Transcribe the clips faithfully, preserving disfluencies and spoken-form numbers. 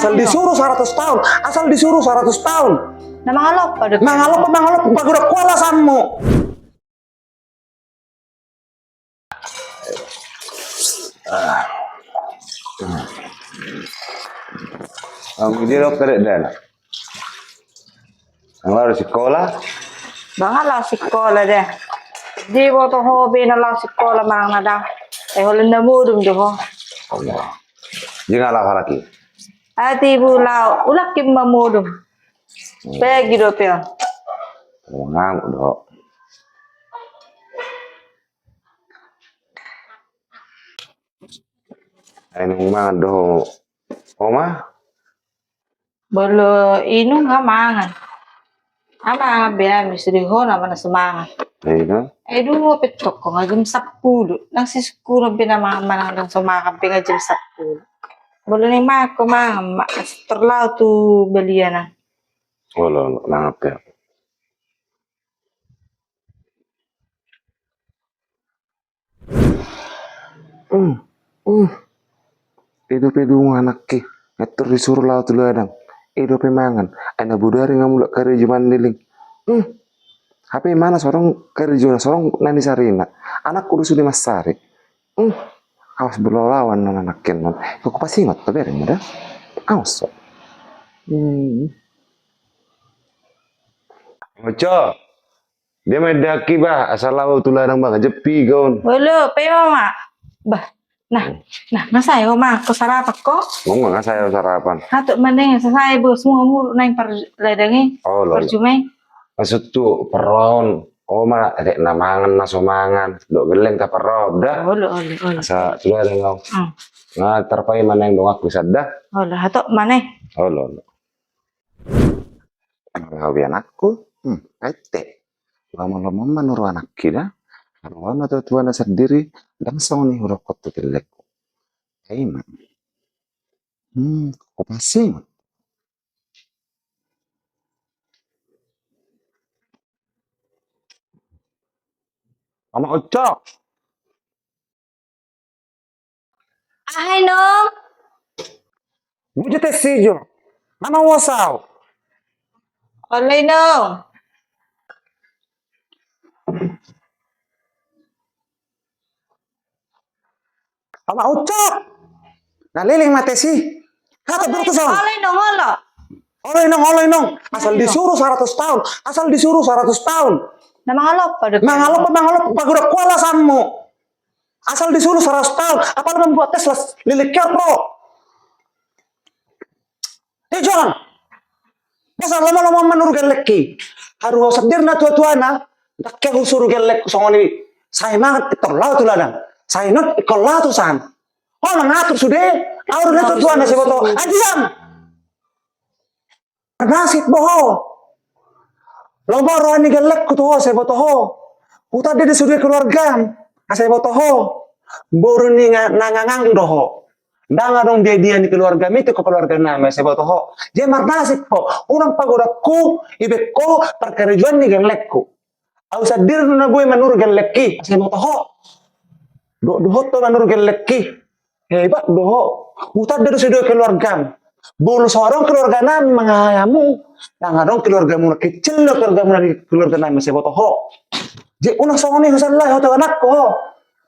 Asal disuruh seratus tahun, asal disuruh seratus tahun. Na mangalompa do. Mangalompa, mangalompa, pagodangku alasanmu. Anggo dia dokter dana. Nang laho sikola. Nang laho sikola de. Diboto ho be na laho sikola manang na dang. Eh, holan na modom do ho. Dia nang laho halak i. Ati bu laho, ulak i ma modom. Pegi dope on. Mangamuk do ho. Ai nunga mangan do ho, Oma? Bolo inung nga mangan. Nga mangan be ami, sude ho nama na so mangan. Ai nunga? Ai dungo pe toko nga jam sampulu. Nang sisungkun be na mangan manang na so mangan be nga jam sampulu. Bolo ni mako mangan ma, tor laho tu balian. Olo, olo, mangan pe. Hmm, hmm. I dope dungo anakki, nga tor disuru laho tu ladang. I dope mangan, ai na bodari nga mulak karejo mandiling. Hmm. Hape imana so adong karejona, so adong na nisarina. Anakku do sude mansari. Hmm. Awas bolo lawan non anakki non. Iko pasingot tu bereng muda. Awas so. Hmm. Oco. Dia main daki bah, asal laho tu ladang bah, jepi gaun. Olo, pe mama. Bah. Nah, nah, nga sae ho ma, ko sarapan ko? Nga sae ho sarapan. Hato maneng, sae bos mu amur naing par ladang i. Olo. Parjumai. Maksud tu peron, Oma, dek na mangan, na so mangan, dok gelleng ta peron, dah. Olo, olo, olo. Asa tu ladang au. Hmm. Nga tarpai maneng dong aku sadda. Olo, hato maneng. Olo, olo. Laho be anakku, hmm, aite. Lomo-lomo manuru anakki da. Haruana tu tuana sandiri, dang songon i hudokkon tu gellengku. Ai ma. Hmm, ko pasingot. Mama Ucok. Aha inong? Bujut esi jo. Mana wasau? Olo inong. Ama Ucok. Na leleng mate si. Kata bertusan. Olo inong, olo. Olo inong, olo inong. Asal disuruh seratus tahun. Asal disuruh seratus tahun. Na mangalompa do. Mangalompa, mangalompa. Pagodangku alasanmu. Asal disuruh seratus tahun, apala membuat tes las lelek kau. Eh, Jon. Masa lomo-lomo manuru gellengki. Haru ho sandiri na tua-tuana. Dang ke husuru gellengku songon i. Sai mangan tor laho tu ladang. Sai non ingkon laho tu san. Ho mangatur sude. Aur na tua-tuana sai boto ho. Adiam. Nasib do ho. Lomo roha ni gellengku tu ho, sai boto ho. Hutanda do sude keluargam, sai boto ho. Boru ni nga-, na ngangang do ho. Dang adong dia-dia ni keluargam i tu keluarga nami, sai boto ho. Jadi marnasib ho. Unang pagodangku, ibaen ho parkarejoan ni gellengku. Au sandiri do na boi manuru gellengki, sai boto ho. Do, dohot ho manuru gellengki. Hebat do ho. Hutanda do sude keluargam. Bolo so adong keluarga nami mangahamu. Dang adong keluargamuna, kecil do keluargamuna di keluarga nami, sai boto ho. Jadi unang songon i husallai ho tu anakku ho.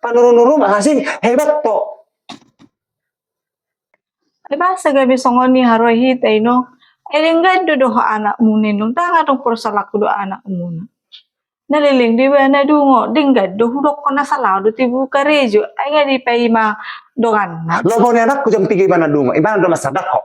Panuru-nuru ma asing hebat ho. Ai boasa gabe songon i haroa hita inong. Ai denggan do dohot anakmuna inong, dang adong porsalaanku dohot anakmuna. Na leleng do ibana dungo, denggan do hudokkon na salaho do tibu karejo, ai nga dipaima donganna. Lomo ni anakku jam piga ibana dungo, ibana do mansandang ho.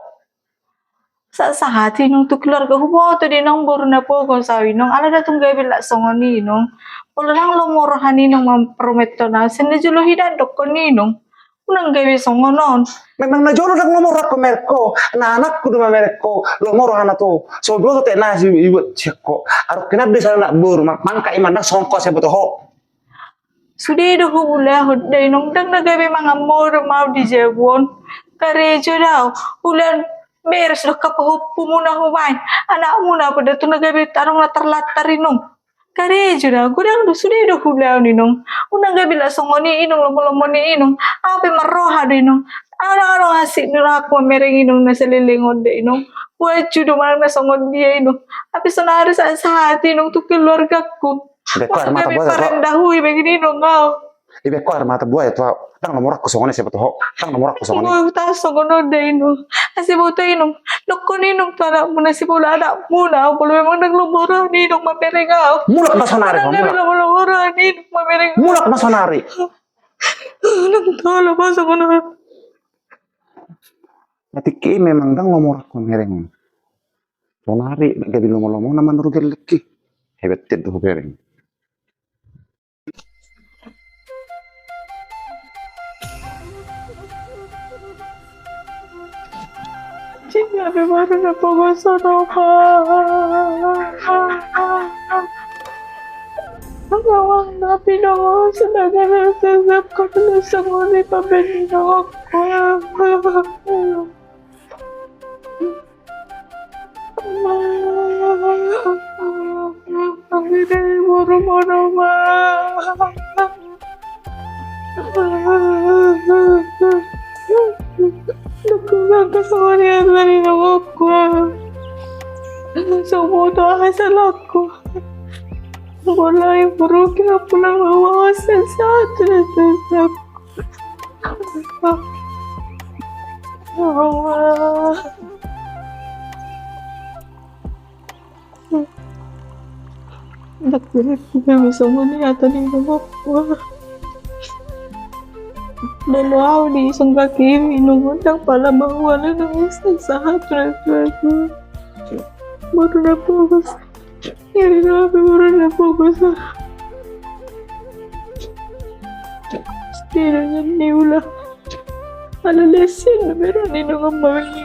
Sahat-sahat inong tu keluarga, huboto do inong boru na pogos au inong, ala dang tung gabe lak songon i inong. Molo dang lomo roha ni inong mamparmeton au, sian na jolo hian dokkon inong. Unang gabe songon on. Memang na jolo dang lomo rohangku mamereng ho, na anakku do mamereng ho, lomo rohana tu ho. So boto tek na si ibuat sian ho. Adong hinan do sada anak boru, ma-, mangka ima dang songon ho sai boto ho. Sude do huulahon da inong, dang na gabe mangan modom au di jabu on. Karejo do au, ulaon beres do angka pahompumuna hubaen. Anakmuna pe da tung na gabe adong na tarlantar inong. Karejo da, godang do sude do huulahon inong. Unang gabe lak songon i inong, lomo-lomo ni inong. Au pe marroha do inong. Adong, adong asik ni rohangku mamereng inong na saleleng on da inong. Buat judo manang na songon dia inong. Tapi sonari sa-, sahat inong tu keluargaku. Ibe ko air mata buaya tu au. Parendahui begini inong au. Ibe ko air mata buaya tu au. Ndang na murangku songon i, siboto ho. Ndang na murangku songon i. Tahu songon on da inong. Asi boto inong. Dokkon inong tu anakmu na sibola anakmu na. Molo memang ndang lomo roha ni inong mamereng au. Mulak ma sonari ho, mulak. Ndang lomo roha ni inong mamereng au. Mulak ma sonari. Ndang tolap au songon on. Na tingki i memang ndang lomo rohangku mamereng on. Sonari gabe lomo-lomo na manurut gellengki. Hebat tiat do hubereng. Cinta pe baru na pogos on oha. Angawang na pinongo sebagai sesep kau tulis songoni pabeni nongokku. Ama, ama, ama, ama, boru mono ma. Ndang kusangka songon i hata ni nongokku. So huboto aha salangku. Mulai buruk na pulang lawas sensat sensat. Ya Allah. Ndang kuhep gabe songon i hata ni nongokku. Molo au disonggaki inong on ndang pala maualan nang sahat tuatua. Boru na pogos. Jadi na pe boru na pogos. Setidaknya ni ulah. Ala lesin na berani nang mamang